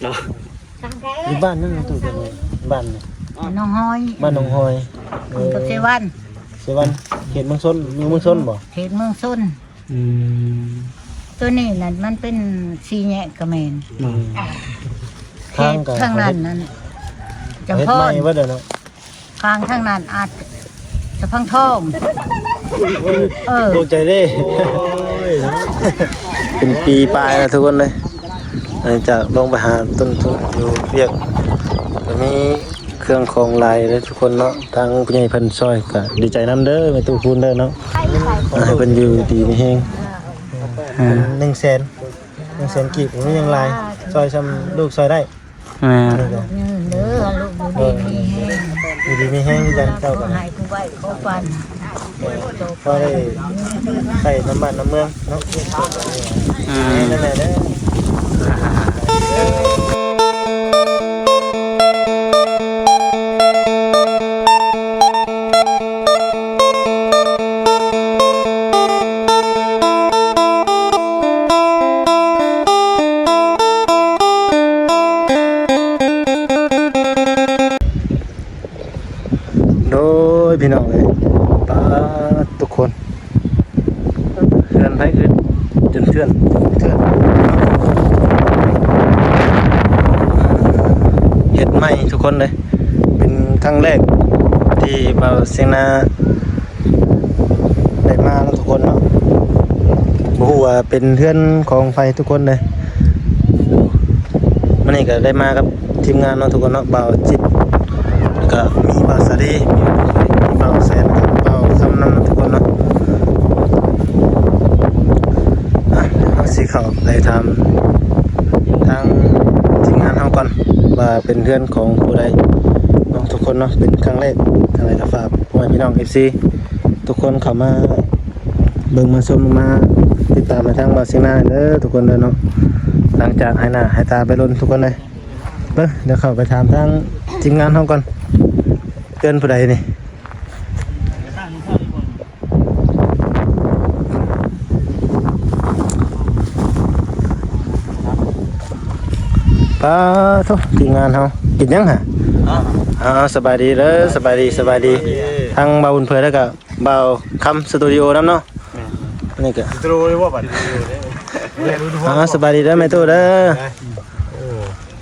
ເນາະ ຢູ່ບ້ານນັ້ນ ຕູ້ເປັນບ້ານນີ້ ໜອງຫອຍ ບ້ານໜອງຫອຍ ເອີ ກັບເຊວັນ ເຊວັນ ເຂດເມືອງຊົນ ຢູ່ເມືອງຊົນບໍ່? ເຂດເມືອງຊົນ ອືມ ໂຕນີ້ນັ້ນມັນເປັນສີ່ແຍກກະແມ່ນ ເນາະ ເຂດທາງນັ້ນນັ້ນ ຈຳພອນ ເຮັດໃໝ່ເບິດແລ້ວເນາະ ທາງ ທາງນັ້ນອາດຈະພັງທອງ ເອີ ໂດນໃຈເດ້ ເປັນປີປາຍແລ້ວທຸກຄົນເອີຍ ຫຼັງຈາກລົງໄປຫາຕົ້ນທຶນຢູ່ວຽກ ກະມີເຄື່ອງຂອງຫຼາຍເດີທຸກຄົນເນາະ ທາງຜູ້ໃຫຍ່ເພິ່ນຊ່ອຍກະດີໃຈນຳເດີ ແມ່ຕູ້ຄູນເດີເນາະ ຂໍໃຫ້ເພິ່ນຢູ່ດີມີແຮງ ອາ ໜຶ່ງແສນ ໜຶ່ງແສນກີບ ບໍ່ມີຫຍັງຫຼາຍ ຊ່ອຍຊ່ຳລູກຊ່ອຍໄດ້. ແມ່ນ ລູກຍືນເດີ ລູກຢູ່ດີມີແຮງ ຢູ່ດີມີແຮງຄືກັນ ເຈົ້າກໍໃຫ້ຜູ້ໄວຂໍປັນ ແມ່ນ ພໍໄດ້ໃຊ້ນຳບ້ານນຳເມືອງເນາະ ອືມ ນັ້ນແຫຼະເດີ. ໂດຍ ພີ່ນ້ອງເອີຍ ປາດ ທຸກຄົນ ເຮືອນໃຜເອີຍ ຈົນເຖື່ອນ ເຖື່ອນ ເຮັດໃໝ່ທຸກຄົນເລີຍ ເປັນຄັ້ງແລກທີ່ບ່າວເຊງນາ ໄດ້ມາເນາະທຸກຄົນເນາະ ບໍ່ຮູ້ວ່າເປັນເຮືອນຂອງໃຜທຸກຄົນເດ້. ມື້ນີ້ກໍໄດ້ມາກັບທີມງານເນາະທຸກຄົນເນາະ ບ່າວຈິດ ແລ້ວກໍມີບ່າວສາລີ ມີບ່າວແສນ ແລ້ວກໍບ່າວຄຳນຳເນາະທຸກຄົນເນາະ. ອ່ະ ດຽວເຮົາຊິເຂົ້າໄປຖາມທາງທີມງານເຮົາກ່ອນ ວ່າເປັນເຮືອນຂອງຜູ້ໃດເນາະທຸກຄົນເນາະ ເປັນຄັ້ງແລກ. ຈັ່ງໃດກໍຝາກພໍ່ແມ່ພີ່ນ້ອງເອັຟຊີ ທຸກຄົນເຂົ້າມາເບິ່ງມາຊົມມາຕິດຕາມໃຫ້ທາງບ່າວເຊງນາເດີທຸກຄົນເດີເນາະ. ຫຼັງຈາກໃຫ້ໜ້າໃຫ້ຕາໄປດົນທຸກຄົນເລີຍ ເບິ່ງ ດຽວເຂົ້າໄປຖາມທາງທີມງານເຮົາກ່ອນ ເຮືອນຜູ້ໃດນີ້. ປາໂທ້ ທີມງານເຮົາ ເຮັດຫຍັງຫະ? ອ້າວ ສະບາຍດີເດີ ສະບາຍດີ ສະບາຍດີ ທາງບ່າວບຸນເຜີຍ ແລ້ວກະບ່າວຄຳສະຕູດິໂອນຳເນາະ. ແມ່ນ ອັນນີ້ກະ ສະຕູດິໂອບໍ່ບັດ. ອ້າວ ສະບາຍດີເດີແມ່ຕູ້ເດີ.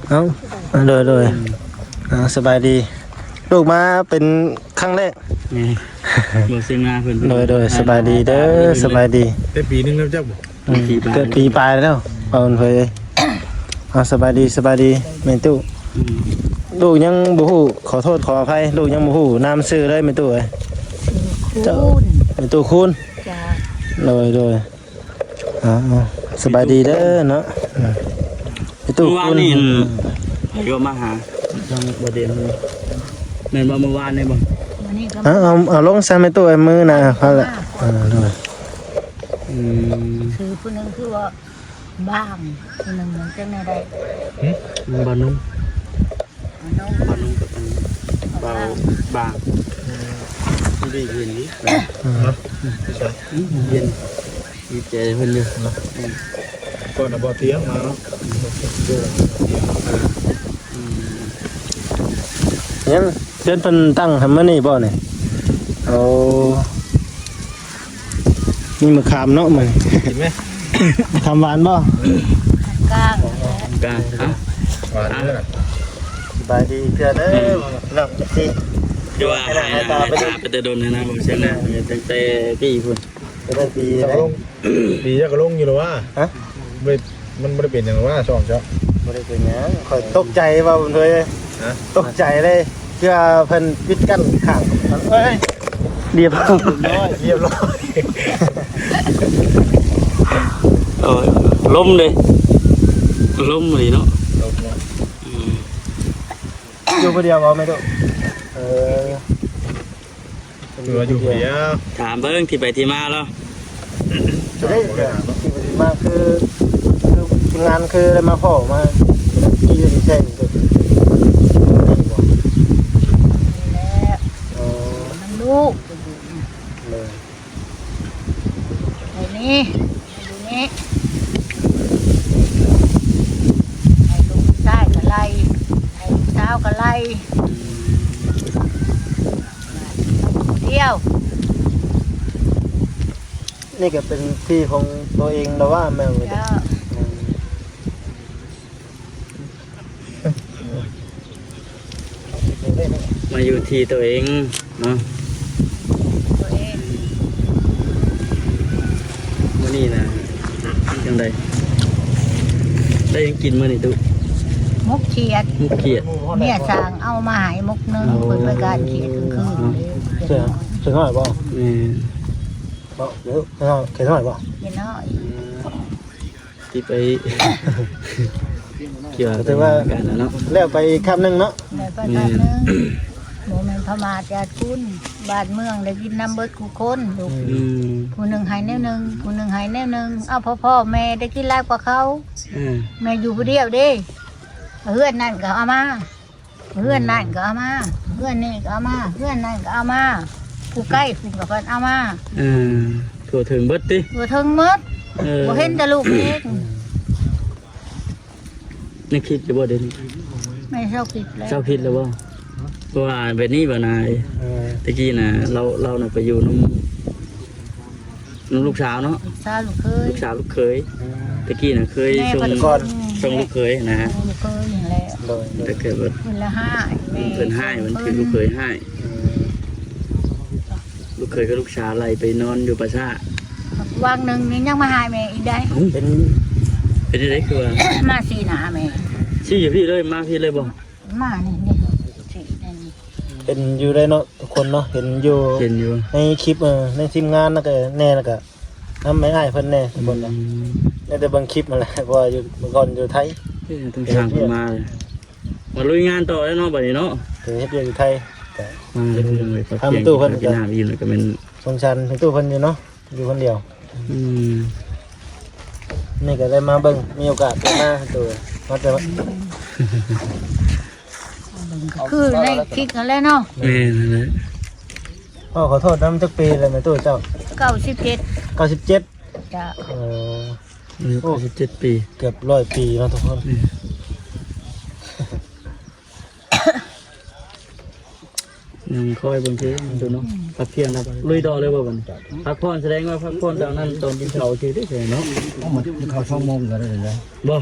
ເອີ ເອົ້າ ໂດຍ ໂດຍ ອືມ ອ່າ ສະບາຍດີ ລູກມາເປັນຄັ້ງແລກ. ແມ່ນ ບໍ່ເສຍໜ້າເພິ່ນ. ໂດຍ ໂດຍ ສະບາຍດີເດີ ສະບາຍດີ. ໄດ້ປີໜຶ່ງແລ້ວເຈົ້າບໍ່? ອືມ ເກີດປີປາຍແລ້ວ ເອົາເພິ່ນເອີຍ. ອ່າ ສະບາຍດີ ສະບາຍດີແມ່ຕູ້. ອືມ ລູກຍັງບໍ່ຮູ້ ຂໍໂທດຂໍອະໄພ ລູກຍັງບໍ່ຮູ້ນາມຊື່ເລີຍແມ່ຕູ້ເອີຍ. ເຈົ້າ ແມ່ຕູ້ຄູນ. ຈ້າ ໂດຍ ໂດຍ. ອ່າ ສະບາຍດີເດີເນາະ. ອືມ ໄປຕູ້ ມື້ວານນີ້ ເພິ່ນ ໃຜກໍມາຫາທາງບໍ່ເດນ ແມ່ນບໍ່? ມື້ວານນີ້ບໍ່? ມື້ນີ້ກໍ ເອົາ ເອົາລົງຊະແມ່ຕູ້ ເອົາມືໜ້າເຂົາລະ. ອ່າ ໂດຍ. ອືມ ຄືຜູ້ໜຶ່ງຄືວ່າບາງ ຜູ້ໜຶ່ງມັນຈັ່ງແນວໃດ? ຫຶ? ບ່າວນຸ່ງ ບ່າວນຸ່ງກັບອັນບ່າວບາງ. ອືມ ດີເຫັນດີ. ອືມ ເຫັນ ດີໃຈເພິ່ນຢູ່ເນາະ. ອືມ ກ່ອນນະບໍ່ຕຽງມາເນາະ. ອືມ ຍັງເຮືອນເພິ່ນຕັ້ງໃຫ້ມື້ນີ້ບໍ່ນີ້? ໂອ້ ມີໝາກຂາມເນາະມື້ນີ້ ກິນໄໝ? ໝາກຂາມຫວານບໍ່? ກາງ ກາງ. ເອົ້າ ຫວານເດີ. ສະບາຍດີເທື່ອເດີ ອືມ ພີ່ນ້ອງເອັຟຊີ ຄືວ່າໃຫ້ໜ້າໃຫ້ຕາໄປດົນ ໄປແຕ່ດົນນະ ບໍ່ເຊື່ອນະ ຕັ້ງແຕ່ປີພຸ້ນ. ໄປໄດ້ປີໃດ? ປີຈັກກໍລົງຢູ່ແລ້ວວ່າ. ຮະ? ບໍ່ໄດ້ ມັນບໍ່ໄດ້ເປັນຫຍັງວ່າ ຊ່ອງເຈົ້າ. ບໍ່ໄດ້ເປັນຫຍັງ ຂ້ອຍຕົກໃຈວ່າເພິ່ນເລີຍ. ຮະ? ຕົກໃຈເລີຍ ເທື່ອເພິ່ນປິດກັ້ນຂ້າງ. ເອີຍ ລຽບຮ້ອຍ ລຽບຮ້ອຍ. ໂອ້ຍ ລົມເດ້ ລົມອີ່ຫຼີເນາະ. ລົມເນາະ. ອືມ ຢູ່ຜູ້ດຽວບໍ່ແມ່ຕູ້? ເອີ ເພິ່ນວ່າຢູ່ຜູ້ດຽວ. ຖາມເບິ່ງທີ່ໄປທີ່ມາລາວ. ເອີ ທີ່ໄປທີ່ມາຄື ຄືທີມງານຄືໄດ້ມາພໍ້ມາ ທີ່ຢູ່ທີ່ໃຊ້ນີ້ ນີ້ແຫຼະ. ອໍ ມັນລູກ ເລີຍ ໃຫ້ນີ້ ໃຫ້ຢູ່ນີ້ ໃຫ້ລູກຊາຍກ ກໍໄລ່ ອືມ ດຽວ ນີ້ກໍເປັນທີ່ຂອງຕົວເອງແລ້ວວ່າແມ່ນບໍ່? ເຈົ້າ ອືມ ມາຢູ່ທີ່ຕົວເອງເນາະ ຕົວເອງ ມື້ນີ້ນະ ຈັ່ງໃດ ໄດ້ຫຍັງກິນມື້ນີ້ຕຸ? ໝົກຂຽດ ໝົກຂຽດ ເມຍຊ່າງເອົາມາໃຫ້ໝົກໜຶ່ງ ໂອ້ ເພິ່ນໄປການຂຽດກາງຄືນເດ້ ເສືອ ເສືອນ້ອຍບໍ່? ແມ່ນ ບໍ່ ເຂດນ້ອຍບໍ່? ຂຽດນ້ອຍ ອືມ ທີ່ໄປ ທີ່ວ່າ ກໍຖືວ່າ ໄປງານກັນນະເນາະ ແລ້ວໄປອີກຄຳໜຶ່ງເນາະ ແລ້ວໄປຄຳໜຶ່ງ ແມ່ນ ບໍ່ແມ່ນປະໝາດຢາດຄຸນ ບ້ານເມືອງໄດ້ກິນນຳເບິດຄູ່ຄົນ ອືມ ຜູ້ໜຶ່ງໃຫ້ແນວໜຶ່ງ ຜູ້ໜຶ່ງໃຫ້ແນວໜຶ່ງ ເອົາພໍ່ໆ ແມ່ໄດ້ກິນຫຼາຍກວ່າເຂົາ ອືມ ແມ່ຢູ່ຜູ້ດຽວເດ້ ເຮືອນນັ້ນກໍເອົາມາ ເຮືອນນັ້ນກໍເອົາມາ ເຮືອນນີ້ກໍເອົາມາ ເຮືອນນັ້ນກໍເອົາມາ ຜູ້ໃກ້ພຸ້ນກໍເພິ່ນເອົາມາ ເອີ ທົ່ວເຖິງເບິດຕິ ທົ່ວເຖິງໝົດ ເອີ ບໍ່ເຫັນແຕ່ລູກເອງ ອືມ ຍັງຄິດຢູ່ບໍ່ດຽວນີ້? ແມ່ເຊົາຄິດແລ້ວ ເຊົາຄິດແລ້ວບໍ່? ເພາະວ່າແບບນີ້ບໍ່ນາຍ ເອີ ແຕ່ກີ້ນະ ລາວ ລາວນະໄປຢູ່ນຳ ນຳລູກສາວເນາະ ລູກສາວລູກເຂີຍ ລູກສາວລູກເຂີຍ ອືມ ແຕ່ກີ້ນະເຄີຍ ແມ່ ສົ່ງ ເພິ່ນ ສົ່ງລູກເຂີຍນະ ສົ່ງລູກເຂີຍຫັ້ນແຫຼະ ໂດຍ ແຕ່ເກີດວ່າ ເພິ່ນລະຮ້າຍ ແມ່ ເພິ່ນຮ້າຍ ມັນຖືກລູກເຂີຍຮ້າຍ ອືມ ລູກເຂີຍກັບລູກສາວໄລ່ໄປນອນຢູ່ປ່າຊ້າ ວັງໜຶ່ງນີ້ຍັງມາຫາແມ່ອີກໄດ໋ ເອົ້າ ເປັນ ເປັນຈັ່ງໃດຄືວ່າ ມາຊີ້ໜ້າແມ່ ຊີ້ຢູ່ພີ້ເລີຍ ມາພີ້ເລີຍບໍ່? ມານີ້ ນີ້ ຊີ້ນີ້ ເຫັນຢູ່ໄດ໋ເນາະ ທຸກຄົນເນາະ ເຫັນຢູ່ ເຫັນຢູ່ ໃນຄລິບ ເອີ ໃນທີມງານ ແລ້ວກໍແດ່ ແລ້ວກໍນຳແມ່ອ້າຍເພິ່ນແດ່ ທຸກຄົນເນາະ ອືມ ໄດ້ແຕ່ເບິ່ງຄລິບຫັ້ນແຫຼະ ເພາະວ່າຢູ່ ເມື່ອກ່ອນຢູ່ໄທ ເອີ ຕ້ອງສ້າງເພິ່ນມາ ມາລຸຍງານຕໍ່ແລ້ວເນາະ ບັດນີ້ເນາະ ເຮັດວຽກຢູ່ໄທ ກໍ ອ່າ ເປັນ ທາງຕູ້ເພິ່ນກໍ ກິນນ້ຳອີກ ແລ້ວກໍແມ່ນ ສົງສານແມ່ຕູ້ເພິ່ນຢູ່ເນາະ ຢູ່ຄົນດຽວ ອືມ ນີ້ກໍໄດ້ມາເບິ່ງ ມີໂອກາດໄດ້ມາຕົວ ມາແຕ່ ເບິ່ງກໍຄືໃນຄລິບນັ້ນແຫຼະເນາະ ແມ່ນນັ້ນແຫຼະ ຂໍໂທດນຳ ຈັກປີແລ້ວແມ່ຕູ້ເຈົ້າ? ເກົ້າສິບເຈັດ ເກົ້າສິບເຈັດ ເຈົ້າ ເອີ ອາຍຸ ໂອ້ ເກົ້າສິບເຈັດປີ ເກືອບຮ້ອຍປີເນາະທຸກຄົນ ອືມ ຍັງຄອຍເບິ່ງຄືກັນເນາະ ອືມ ພັກທ່ຽງແລ້ວ ລຸຍຕໍ່ເລີຍບໍ່ບັດນີ້? ພັກຜ່ອນ ສະແດງວ່າພັກຜ່ອນຕອນນັ້ນ ຕອນກິນເຂົ້າຊື່ເດ້ເນາະ ເອົາ ມາກິນເຂົ້າສອງໂມງກໍໄດ້ແລ້ວ ບໍ່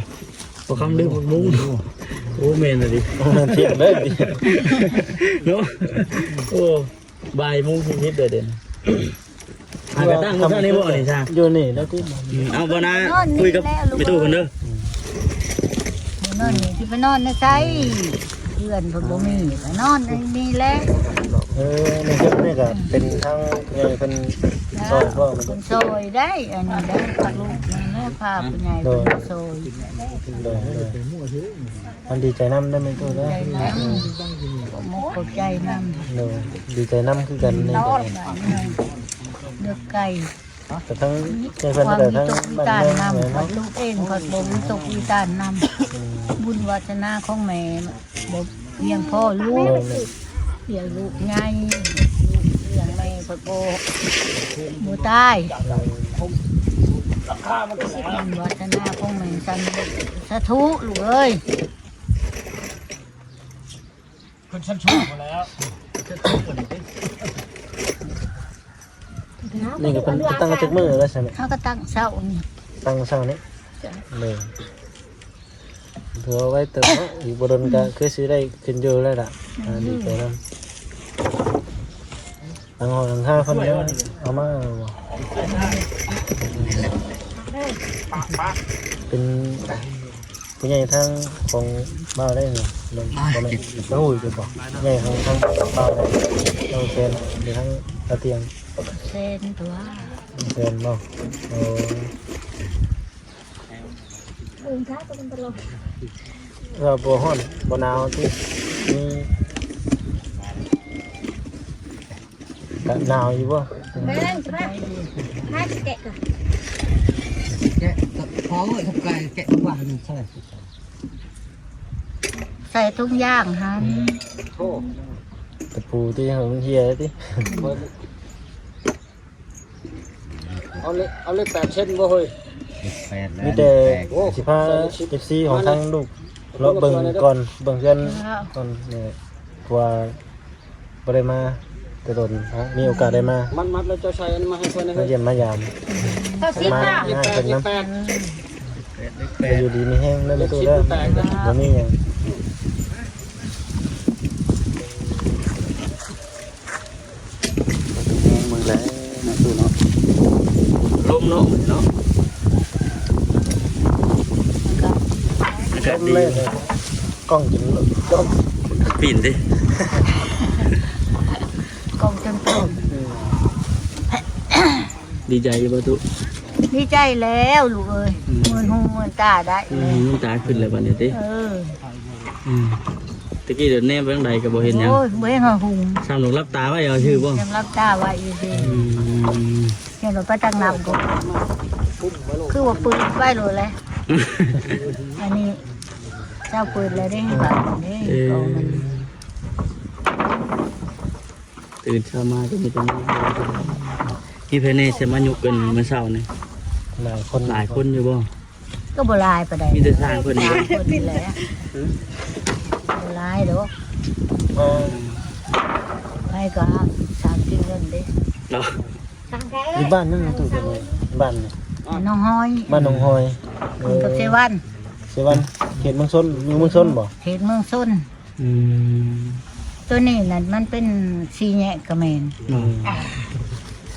ພໍຄ່ຳລືມຫົກໂມງ ໂອ້ ແມ່ນອີ່ຫຼີ ແມ່ນທ່ຽງເລີຍເນາະ ໂອ້ ບ່າຍໂມງສີ່ສິບເດີ ເດ ຫາກະຕັ້ງຢູ່ເທິງນີ້ບໍ່ນີ້ຊະ ຢູ່ນີ້ແລ້ວຕິ ອືມ ເອົາບໍ່ນາ ນອນນີ້ ຄຸຍກັບແມ່ຕູ້ເພິ່ນເດີ ອືມ ນອນນີ້ຊິໄປນອນໃນໃສ ເຮືອນເພິ່ນບໍ່ມີ ກໍນອນໃນນີ້ແຫຼະ ເອີ ໃນເຮືອນນີ້ກໍເປັນທາງໃຫຍ່ເພິ່ນຊ່ອຍບໍ່ ເພິ່ນຊ່ອຍໄດ້ ອັນນີ້ໄດ້ ພາລູກນີ້ແຫຼະ ພາຜູ້ໃຫຍ່ ໂດຍ ເພິ່ນຊ່ອຍ ໂດຍ ໂດຍ ມັນດີໃຈນຳເດີແມ່ຕູ້ເດີ ດີໃຈນຳ ຂອບອົກຂອບໃຈນຳ ໂດຍ ດີໃຈນຳຄືກັນນີ້ ເດີກໄກ ກະທັງໃຈເພິ່ນ ກະທັງບ້ານເມືອງນຳ ເນາະ ລູກເອງກໍບໍ່ມີຕົກມີຕານນຳ ອືມ ບຸນວາສະໜາຂອງແມ່ບໍ່ພຽງພໍລູກ ໂດຍ ລ້ຽງລູກໃຫຍ່ ລູກລ້ຽງແມ່ກໍບໍ່ ບໍ່ຕາຍ ບຸນວາສະໜາຂອງແມ່ຊັ້ນ ສາທຸລູກເອີຍ. ຂຶ້ນຊັ້ນສູງພຸ້ນແລ້ວ ນີ້ກໍເພິ່ນຕັ້ງຈັກມື້ແລ້ວຊັ້ນ? ເຮົາກໍຕັ້ງເຊົ້ານີ້ ຕັ້ງເຊົ້ານີ້ ເຈົ້າ ເລີຍ ຖືວ່າໄວເຕີບເນາະ ອີກບໍ່ດົນກໍຄືຊິໄດ້ຂຶ້ນຢູ່ແລ້ວລະ ອືມ ອ່າ ດີໃຈນຳ ຫຼັງຫ້ອງຫຼັງຄາເພິ່ນເອົາມາບໍ່? ເປັນຜູ້ໃຫຍ່ທາງຂອງບ່າວໄດ້ນີ້ ບໍ່ແມ່ນ ຮູ້ຢູ່ບໍ່? ໃຫຍ່ທາງ ທາງບ່າວໄດ້ ນ້ອງແຊນ ຫຼືທາງຕາຕຽງ ແຊນຕົວະ ແຊນບໍ່? ໂອ້ ລາວບໍ່ຮ້ອນບໍ່ໜາວຕິ? ມີ ກະໜາວຢູ່ບໍ່? ແມ່ນ ສະບາຍດີ ໃຫ້ແກະກ່ອນ ແກະກໍພໍ ເອີຍ ກັບໄກ່ແກະກວ່າໜຶ່ງເທົ່າໃດ? ໃສ່ຖົງຢາງຫັ້ນ ໂອ້ ຕະປູຕິ ມັນເຫ່ຍຕິ? ເອົາເລກ ເອົາເລກແປດເຊັນບໍ່ເຮີ້ຍ? ເລກແປດແລ້ວ ມີແຕ່ ໂອ້ ຊິພາ ເອັຟຊີ ຂອງທາງລູກ ເລາະເບິ່ງກ່ອນ ເບິ່ງເຮືອນກ່ອນນີ້ ເພາະວ່າບໍ່ໄດ້ມາແຕ່ດົນ ມີໂອກາດໄດ້ມາ ມັດໆ ແລ້ວເຈົ້າໃສ່ອັນມາໃຫ້ເພິ່ນ ມາຢ້ຽມມາຢາມ ເກົ້າສິບ ມາຫາເພິ່ນນຳ ເຈັດແປດ ຢູ່ດີມີແຮງເດີແມ່ຕູ້ເດີ ບໍ່ມີຫຍັງ. ແຮງເບິ່ງແລ້ວນະຕູ້ເນາະ ລົມເນາະ ເນາະ ອາກາດດີ ກ້ອງຈົນກ້ອງປີ້ນເດ້ ກ້ອງຈົນປີ້ນ. ດີໃຈຢູ່ບໍ່ຕູ້? ດີໃຈແລ້ວລູກເອີຍ ອືມ ເມີນຫູເມີນຕາໄດ້ ອືມ ເມີນຕາຂຶ້ນແລ້ວບັດນີ້ຕິ ເອີ ອືມ ຕະກີ້ແນມໄປທາງໃດກໍບໍ່ເຫັນຫຍັງ ໂອ້ຍ ບໍ່ເຫັນຫອດຫຸງ ສ່ຳລູກຫຼັບຕາໄວ້ເອົາຊື່ບໍ່? ຍັງຫຼັບຕາໄວ້ຢູ່ຊື່ ອືມ ຍັງໄປຕັກນ້ຳກໍຄືວ່າປືນໄວ້ໂລດແຫຼະ ອັນນີ້ເຈົ້າປືນແລ້ວເດ້ ເອີ ກອງມັນ ຕື່ນເຊົ້າມາກໍມີແຕ່ ມີໃຜແດ່ທີ່ມາຍົກເງິນມື້ເຊົ້ານີ້? ຫຼາຍຄົນ ຫຼາຍຄົນຢູ່ບໍ່? ກໍບໍ່ຫຼາຍປານໃດ ມີແຕ່ຊ່າງເພິ່ນ ຊ່າງເພິ່ນນີ້ແຫຼະ ບໍ່ຫຼາຍດອກ ເອີ ໃຜກໍຊ່າງກິນເງິນເດ້ ເນາະ ຢູ່ບ້ານນັ້ນຕູ້ ບ້ານ ໜອງຫອຍ ບ້ານໜອງຫອຍ ເອີ ກັບເຊວັນ ເຊວັນ ເຂດເມືອງຊົນ ຢູ່ເມືອງຊົນບໍ່? ເຂດເມືອງຊົນ ອືມ ໂຕນີ້ນັ້ນມັນເປັນສີ່ແຍກກະແມ່ນ ອືມ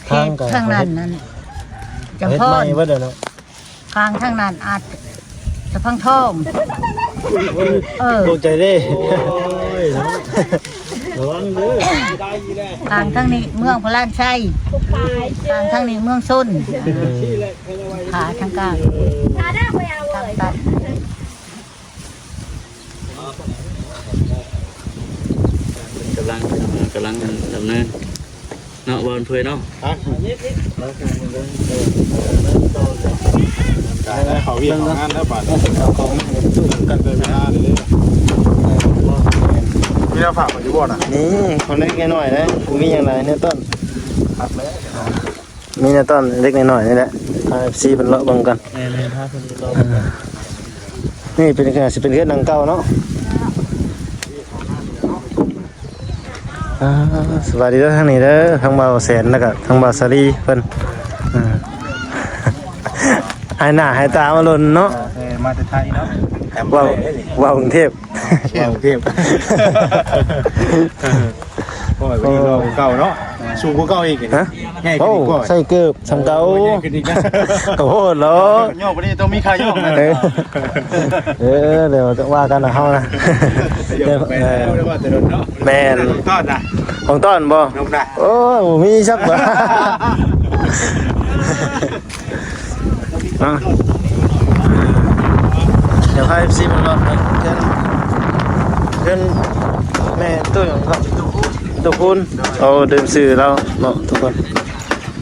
ເຂດທາງນັ້ນນັ້ນ ຈຳພອນ ເຮັດໃໝ່ເບິດແລ້ວເນາະ ທາງ ທາງນັ້ນອາດຈະພັງທອງ ເອີ ຕົກໃຈເດ້ ໂອ້ຍ ເນາະ ລະວັງເດີ ທາງ ທາງນີ້ເມືອງພະລານໄຊ ທາງ ທາງນີ້ເມືອງຊົນ ອືມ ຂາທາງກາງ ທາງຕັດ. ເພິ່ນກຳລັງ ກຳລັງດຳເນີນເນາະ ບ່າວເຜີຍເນາະ ຮະ ເຂົາວຽກເຂົ້າງານແລ້ວບາດນີ້ ເອົາຂອງມາໃຫ້ຕູ້ກັນເວລາເດ້ ມີແນວຝາກເພິ່ນຢູ່ບໍ່ນະ? ນີ້ ຂອງເລັກນ້ອຍເດ້ ບໍ່ມີຫຍັງຫຼາຍ ແນວຕົ້ນ ຄັກແລ້ວ. ມີແນວຕ້ອນເລັກນ້ອຍນີ້ແຫຼະ ພາເອັຟຊີເພິ່ນເລາະເບິ່ງກ່ອນ ແມ່ນໆ ພາເພິ່ນເລາະ ອ່າ ນີ້ເປັນ ຊິເປັນເຮືອນຫຼັງເກົ່າເນາະ ອ່າ ສະບາຍດີເດີ ທາງນີ້ເດີ ທາງບ່າວແສນ ແລ້ວກະທາງບ່າວສາລີເພິ່ນ ອ່າ ຫາຍໜ້າຫາຍຕາມາດົນເນາະ ເອີ ມາແຕ່ໄທເນາະ ເວົ້າ ເວົ້າກຸງເທບ ເວົ້າເທບ ໂອ້ຍ ບໍ່ໄດ້ຫຼໍ່ກວ່າເກົ່າເນາະ ສູງກວ່າເກົ່າອີກ ຮະ? ໃຫຍ່ຂຶ້ນອີກ ໂອ້ ໃສ່ເກີບສ່ຳເກົ່າ ໂອ້ຍ ໃຫຍ່ຂຶ້ນອີກ ກະໂພດເນາະ ຍ້ອງບັດນີ້ຕ້ອງມີຄ່າຍ້ອງນະ ເອີ ເອີ ດຽວວ່າກັນເຮົານະ ເອີ ແມ່ນ ຂອງຕ້ອນນະ ຂອງຕ້ອນບໍ່? ໂອ້ຍ ບໍ່ມີສັກບາດ. ເນາະ ດຽວພາເອັຟຊີມາເລາະເຮືອນ ເຮືອນແມ່ຕູ້ຫຍັງເກາະ ຕູ້ຄູນ ໂອ້ ລືມຊື່ລາວເນາະທຸກຄົນ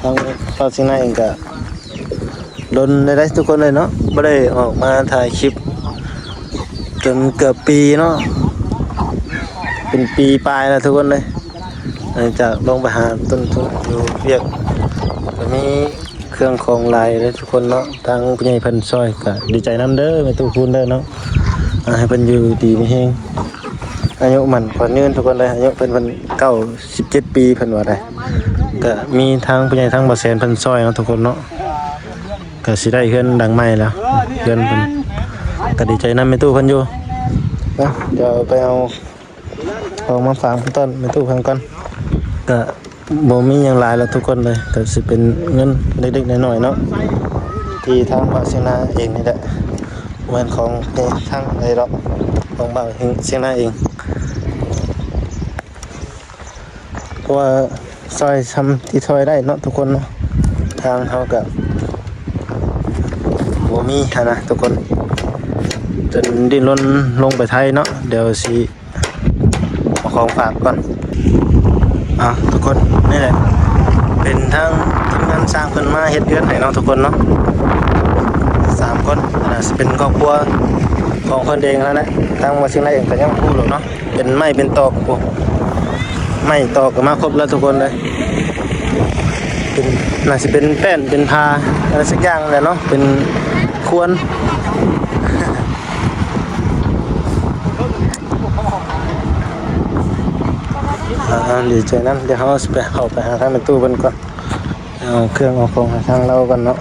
ທາງເຮົາຊິງນາເອງກະດົນໄດ້ທຸກຄົນເລີຍເນາະ ບໍ່ໄດ້ອອກມາຖ່າຍຄລິບຈົນເກືອບປີເນາະ ເປັນປີປາຍແລ້ວທຸກຄົນເລີຍ ຫຼັງຈາກລົງໄປຫາຕົ້ນທຸນຢູ່ວຽກ ກະມີ ເຄື່ອງຂອງຫຼາຍເດີທຸກຄົນເນາະ ທາງຜູ້ໃຫຍ່ເພິ່ນຊ່ອຍກະດີໃຈນຳເດີ ແມ່ຕູ້ຄູນເດີເນາະ ອ່າ ໃຫ້ເພິ່ນຢູ່ດີມີແຮງ ອາຍຸໝັ້ນຂວັນຍືນທຸກຄົນເດີ ອາຍຸເພິ່ນ ເພິ່ນເກົ້າສິບເຈັດປີເພິ່ນວ່າໄດ໋ ກະມີທາງຜູ້ໃຫຍ່ທາງບ່າວແສນເພິ່ນຊ່ອຍເນາະທຸກຄົນເນາະ ກະຊິໄດ້ເຮືອນຫຼັງໃໝ່ແລ້ວ ເຮືອນເພິ່ນ ກະດີໃຈນຳແມ່ຕູ້ເພິ່ນຢູ່ ເນາະ ດຽວໄປເອົາ ອອກມາຝາກຕ້ອນແມ່ຕູ້ເພິ່ນກ່ອນ ກະບໍ່ມີຫຍັງຫຼາຍແລ້ວທຸກຄົນເລີຍ ກະຊິເປັນເງິນເລັກໆນ້ອຍໆເນາະ ທີ່ທາງບ່າວຊຽງນາເອງນີ້ແຫຼະ ບໍ່ແມ່ນຂອງທາງໃດດອກ ຂອງບ່າວຊຽງນາເອງ ເພາະວ່າຊ່ອຍຊ່ຳທີ່ຊ່ອຍໄດ້ເນາະທຸກຄົນເນາະ ທາງເຮົາກະບໍ່ມີຫັ້ນນະທຸກຄົນ ຈົນດີ້ນລົນລົງໄປໄທເນາະ ດຽວຊິ ເອົາຂອງຝາກກ່ອນ ອ່າ ທຸກຄົນ ນີ້ແຫຼະ ເປັນທາງທີມງານຊ່າງເພິ່ນມາເຮັດເຮືອນໃຫ້ເນາະທຸກຄົນເນາະ ສາມຄົນ ໜ້າຊິເປັນຄອບຄົວຂອງເພິ່ນເອງຫັ້ນແຫຼະ ທາງບ່າວຊຽງນາເອງກະຍັງບໍ່ຮູ້ດອກເນາະ ເປັນໄມ້ເປັນຕອກພຸ້ນ ໄມ້ຕອກກະມາຄົບແລ້ວທຸກຄົນເລີຍ ເປັນ ໜ້າຊິເປັນແປ້ນເປັນຜ້າ ອະໄລສັກຢ່າງແຫຼະເນາະ ເປັນຄວນ. ໂ ດີໃຈນຳ. ດຽວເຮົາຊິໄປ ເຂົ້າໄປຫາທາງແມ່ຕູ້ເພິ່ນກ່ອນ ເອົາເຄື່ອງເອົາຂອງໃຫ້ທາງລາວກ່ອນເນາະ.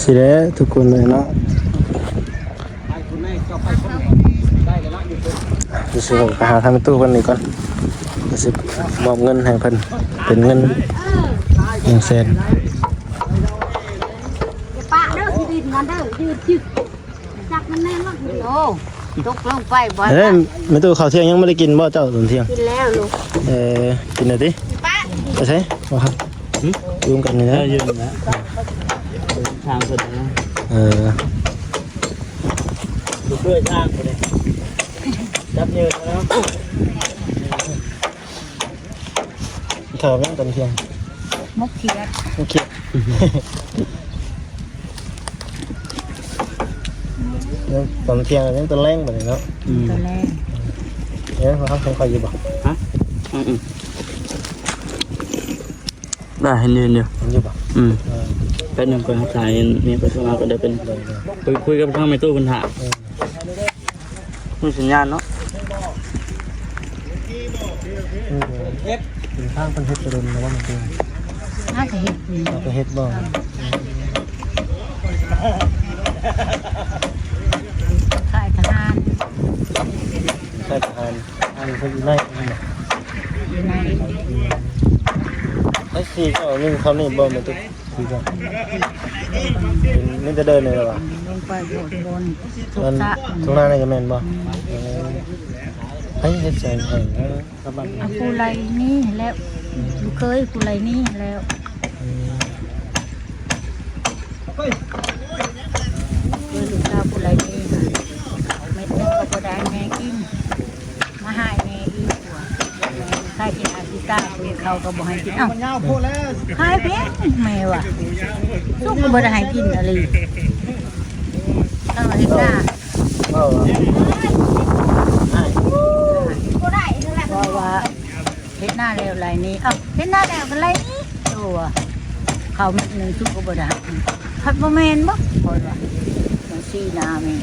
ຊິແຫຼະທຸກຄົນເລີຍເນາະ. ດຽວຊິໄປຫາທາງແມ່ຕູ້ເພິ່ນນີ້ກ່ອນ ດຽວຊິມອບເງິນໃຫ້ເພິ່ນ ເປັນເງິນໜຶ່ງແສນ. ປະເດີ ຊິດິນກັນເດີ ຍືດ ຈັບມັນແນ່ນ ໂອ້ ຕົກລົງໄປບໍ່. ເອີ ແມ່ຕູ້ ເຂົ້າທ່ຽງຍັງບໍ່ໄດ້ກິນບໍ່ເຈົ້າ? ຕອນທ່ຽງ ກິນແລ້ວລູກ. ເອີ ກິນແລ້ວຕິ? ປະ ໄປໃສບໍ່? ຫຶ? ຢູ່ກັນນີ້ນະ ເອີ ຢູ່ນີ້ນະ ທາງເພິ່ນນະ. ເອີ ຢູ່ເພື່ອທາງພຸ້ນເດ້ ຈັບເງິນແລ້ວ. ເຂົ້າແມ່ນຕອນທ່ຽງ ໝົກຂຽດ ໝົກຂຽດ. ຕອນທ່ຽງຍັງຕອນແລງບັດນີ້ເນາະ. ອືມ ຕອນແລງ. ເອີ ເຮົາເຫັນຂ້ອຍຢູ່ບໍ່? ຮະ? ອືມໆ ໄດ້ ເຫັນຢູ່ ເຫັນຢູ່ ເຫັນຢູ່ບໍ່? ອືມ ເອີ ແປັບໜຶ່ງ ຂ້ອຍຫາສາຍເມຍຂ້ອຍໂທມາກ່ອນເດີ. ເປັນ ໄດ້ ໄດ້ ຄຸຍ ຄຸຍກັບທາງແມ່ຕູ້ເພິ່ນຖ້າ. ເອີ ມີສັນຍານເນາະ. ເຮັດ ເປັນທາງເພິ່ນເຮັດແຕ່ດົນແລ້ວບໍ່? ມັນເປັນ ໜ້າຈະເຮັດຢູ່ ເຂົາກໍເຮັດບໍ່? ເອີ ຄ້າຍທະຫານ ຄ້າຍທະຫານ. ອັນເພິ່ນຢູ່ໃນ ຢູ່ໃນ ໃນສີ່ເກົ້າໜຶ່ງ ເຂົານີ້ບໍ່? ແມ່ນ ຄືກັນ ມີແຕ່ເດີ່ນນີ້ແຫຼະຫວາ ລົງໄປໂບດ ບ່ອນ ມັນ ທົ່ງນານີ້ກໍແມ່ນບໍ່? ອືມ ເອີ ໃຜເຮັດແສງໃຫ້ ເອີ ກັບບ້ານ ອາ ຜູ້ໄລ່ໜີແລ້ວ ອືມ ລູກເຂີຍຜູ້ໄລ່ໜີແລ້ວ. ອືມ ເອີ ລູກສາວຜູ້ໄລ່ໜີ ເອົາເມັດໜຶ່ງກໍບໍ່ໄດ້ໃຫ້ແມ່ກິນ. ມາໃຫ້ແມ່ອີກວ່າ ຂາຍກິນອາທິດຕາ ເພິ່ນເຂົາກໍບໍ່ໃຫ້ກິນ. ເອົ້າ ຂາຍແພງແມ່ວ່າ ສຸກກໍບໍ່ໄດ້ໃຫ້ກິນອີ່ຫຼີ. ເອົາເຮັດນາ ເວົ້າວ່າ ເວົ້າວ່າເຮັດນາແລ້ວໄລ່ໜີ. ເອົ້າ ເຮັດນາແລ້ວກໍໄລ່ໜີ ໂຕວ່າ ເຂົ້າເມັດໜຶ່ງສຸກກໍບໍ່ໄດ້ໃຫ້. ພັດບໍ່ແມ່ນບໍ່ ຂ້ອຍວ່າ ຈັ່ງຊີ້ນາແມ່.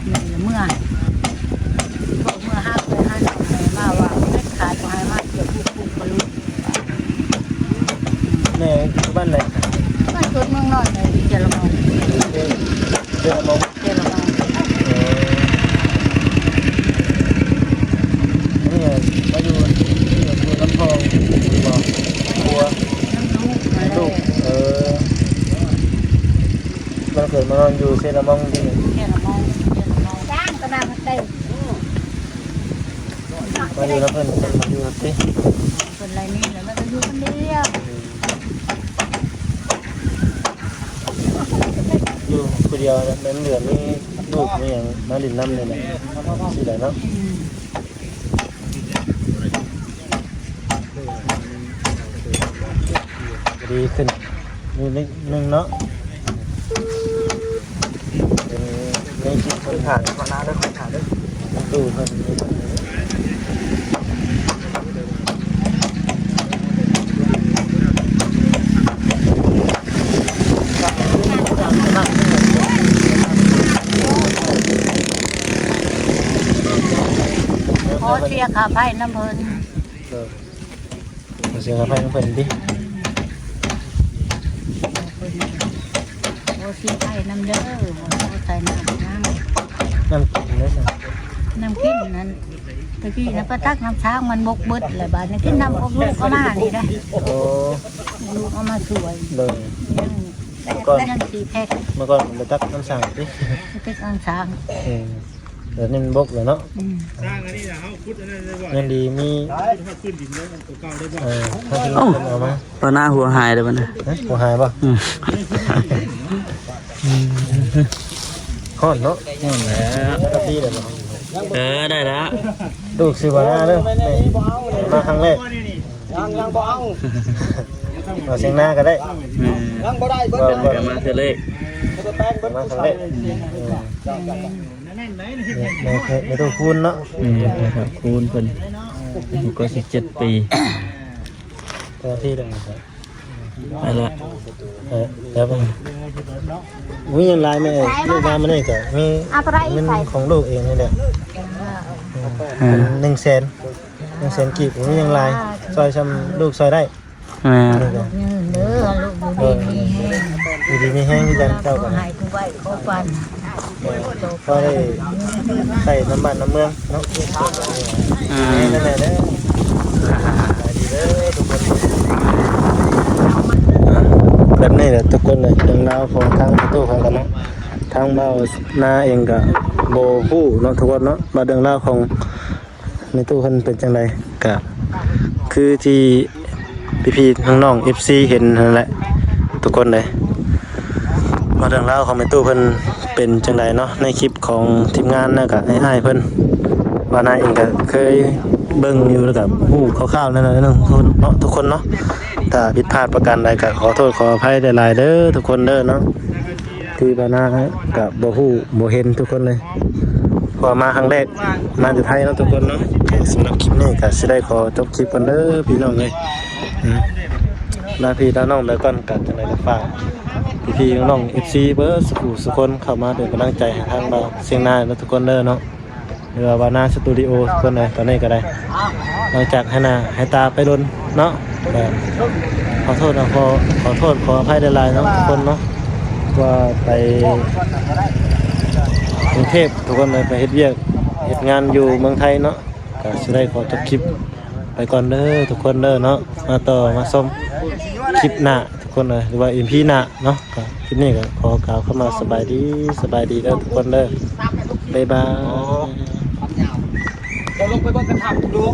ແມ່ນລະເມືອ ເມືອຫາເອື້ອຍຫານ້ອງ ແມ່ມາວ່າເດັດຂາດບໍ່ໃຫ້ມາກ່ຽວປູກປູກກະລຸກ. ແມ່ຢູ່ບ້ານໃດ? ບ້ານໂຄນເມືອງນ້ອຍ ແມ່ຢູ່ເຈລະມອງ. ເຈລະມອງ ເຈລະມອງ. ເອີ ອັນນີ້ມາຢູ່ ຢູ່ລຳພອງບໍ່? ຄົວ ນຳລູກ ນຳລູກ. ເອີ ບ້ານເກີດມານອນຢູ່ເຊລະມອງຕິ? ເຊລະມອງ ເຊລະມອງ. ຈ້າງກະນາງເຕັມ ມາຢູ່ນຳເພິ່ນ ມາຢູ່ນຳຕິ? ເພິ່ນໄລ່ໜີແລ້ວ ມັນກໍຢູ່ຄົນດຽວ. ອືມ ຢູ່ຜູ້ດຽວ ແມ່ນເຫຼືອມີລູກມີຫຍັງມາຫຼິ້ນນຳນີ້ແຫຼະ ຊິໄດ້ເນາະ. ອືມ ດີຂຶ້ນຢູ່ນິດໜຶ່ງເນາະ. ເປັນ ມີຈິດຄົນຂາຍ ຂໍໜ້າເດີ ຂໍໜ້າເດີ ຕູ້ເພິ່ນ. ຂໍເສຍຄ່າໄຟນຳເພິ່ນ. ເອີ ເສຍຄ່າໄຟນຳເພິ່ນຕິ? ໂອ້ ເສຍໄຟນຳເດີ ບໍ່ໃສ່ນ້ຳນຳ. ນ້ຳກິນເດ້? ນ້ຳກິນນັ້ນ ຕະກີ້ນະໄປຕັກນ້ຳສ້າງ ມັນບົກເບິດແລ້ວ ບາດນີ້ກິນນ້ຳພວກລູກເອົາມານີ້ໄດ໋. ໂອ້ ລູກເອົາມາຊ່ວຍ. ໂດຍ ຍັງ ເມື່ອກ່ອນ ຍັງສີ່ແພັກ. ເມື່ອກ່ອນໄປຕັກນ້ຳສ້າງຕິ? ໄປຕັກນ້ຳສ້າງ. ເອີ ດຽວນີ້ມັນບົກແລ້ວເນາະ. ອືມ ສ້າງອັນນີ້ນະ ເຮົາຂຸດອັນນັ້ນໄດ້ບໍ່? ຍັງດີມີ ຂຸດຮອດພື້ນດິນໄດ້ ຕົວເກົ່າໄດ້ບໍ່? ເອີ ເອົາມາ ຕອນໜ້າຫົວຫາຍເດ້ບັດນີ້. ຮະ? ຫົວຫາຍບໍ່? ອືມ ຮ້ອນເນາະ. ຮ້ອນແລ້ວ ແລ້ວກໍດີແລ້ວບໍ່? ເອີ ໄດ້ແລ້ວ. ລູກຊື່ວ່ານາເດີ ມາຄັ້ງແລກ. ຍັງ ຍັງບໍ່ເອົາ ເອົາສຽງນາກໍໄດ້. ອືມ ຍັງບໍ່ໄດ້ເບິດ ມາເທື່ອແລກ. ມາຄັ້ງແລກ ແມ່ ແມ່ ແມ່ຕູ້ຄູນເນາະ ແມ່ນ ແມ່ຕູ້ຄູນເພິ່ນ ອາຍຸເກົ້າສິບເຈັດປີ ເຈົ້າໜ້າທີ່ເດີ ໄປລະ ເອີ ແລ້ວ ມີຫຍັງຫຼາຍແມ່ ລູກມາມື້ນີ້ກໍມີ ເອົາໄປ ເງິນຂອງລູກເອງນີ້ແຫຼະ ເອີ ໜຶ່ງແສນ ໜຶ່ງແສນກີບ ມີຫຍັງຫຼາຍ ຊ່ອຍຊ່ຳລູກຊ່ອຍໄດ້ ແມ່ນ ລູກຍືນເດີ ລູກຢູ່ດີມີແຮງ ຢູ່ດີມີແຮງຄືກັນ ເຈົ້າກໍໃຫ້ຜູ້ໄວ ຂໍປັນ ພໍໄດ້ໃຊ້ນຳບ້ານນຳເມືອງເນາະ ອືມ ແມ່ນແຫຼະເດີ ສະບາຍດີເດີທຸກຄົນ ແບບນີ້ແຫຼະທຸກຄົນເອີຍ ເລື່ອງລາວຂອງທາງປະຕູເຮົາກັນເນາະ ທາງບ່າວນາເອງກໍບໍ່ຮູ້ເນາະທຸກຄົນເນາະ ວ່າເລື່ອງລາວຂອງ ແມ່ຕູ້ເພິ່ນເປັນຈັ່ງໃດ ກະຄືທີ່ພີ່ໆນ້ອງໆ ເອັຟຊີ ເຫັນຫັ້ນແຫຼະທຸກຄົນເດ້ ວ່າເລື່ອງລາວຂອງແມ່ຕູ້ເພິ່ນເປັນຈັ່ງໃດເນາະ ໃນຄລິບຂອງທີມງານ ແລ້ວກະອ້າຍໆເພິ່ນ ວ່ານາເອງກະເຄີຍເບິ່ງຢູ່ ແລ້ວກະຮູ້ຄ່າວໆແນວໜຶ່ງເນາະທຸກຄົນເນາະ ຖ້າຜິດພາດປະການໃດກະຂໍໂທດຂໍອະໄພຫຼາຍໆເດີທຸກຄົນເດີເນາະ. ທີ່ບ່າວນາກະບໍ່ຮູ້ບໍ່ເຫັນທຸກຄົນເລີຍ ເພາະວ່າມາຄັ້ງແລກ ມາແຕ່ໄທເນາະທຸກຄົນເນາະ. ສຳລັບຄລິບນີ້ກະຊິໄດ້ຂໍຈົບຄລິບກ່ອນເດີພີ່ນ້ອງເອີຍ ອາ ລາພີ່ລານ້ອງໄປກ່ອນ. ກະຈັ່ງໃດກະຝາກພີ່ໆນ້ອງໆ ເອັຟຊີ ເບິດສູ່ຜູ້ສູ່ຄົນເຂົ້າມາເປັນກຳລັງໃຈໃຫ້ທາງບ່າວຊຽງນາເນາະທຸກຄົນເດີເນາະ. ຫຼືວ່າບ່າວນາສະຕູດິໂອທຸກຄົນເອີຍ ຕອນນີ້ກໍໄດ້ ຫຼັງຈາກໃຫ້ໜ້າໃຫ້ຕາໄປດົນເນາະ ກໍຂໍໂທດ ຂໍ ຂໍໂທດຂໍອະໄພຫຼາຍໆເນາະທຸກຄົນເນາະ ວ່າໄປກຸງເທບທຸກຄົນເອີຍ ໄປເຮັດວຽກເຮັດງານຢູ່ເມືອງໄທເນາະ. ກໍຊິໄດ້ຂໍຈົບຄລິບໄປກ່ອນເດີທຸກຄົນເດີເນາະ ມາຕໍ່ມາຊົມຄລິບໜ້າ ທຸກຄົນເອີຍ ຫຼືວ່າອີພີໜ້າເນາະ. ກໍຄລິບນີ້ກໍຂໍກ່າວຄຳວ່າສະບາຍດີ ສະບາຍດີເດີທຸກຄົນເດີ ບາຍບາຍ. ເຈົ້າລົງໄປເບິ່ງກະຖາງດູ.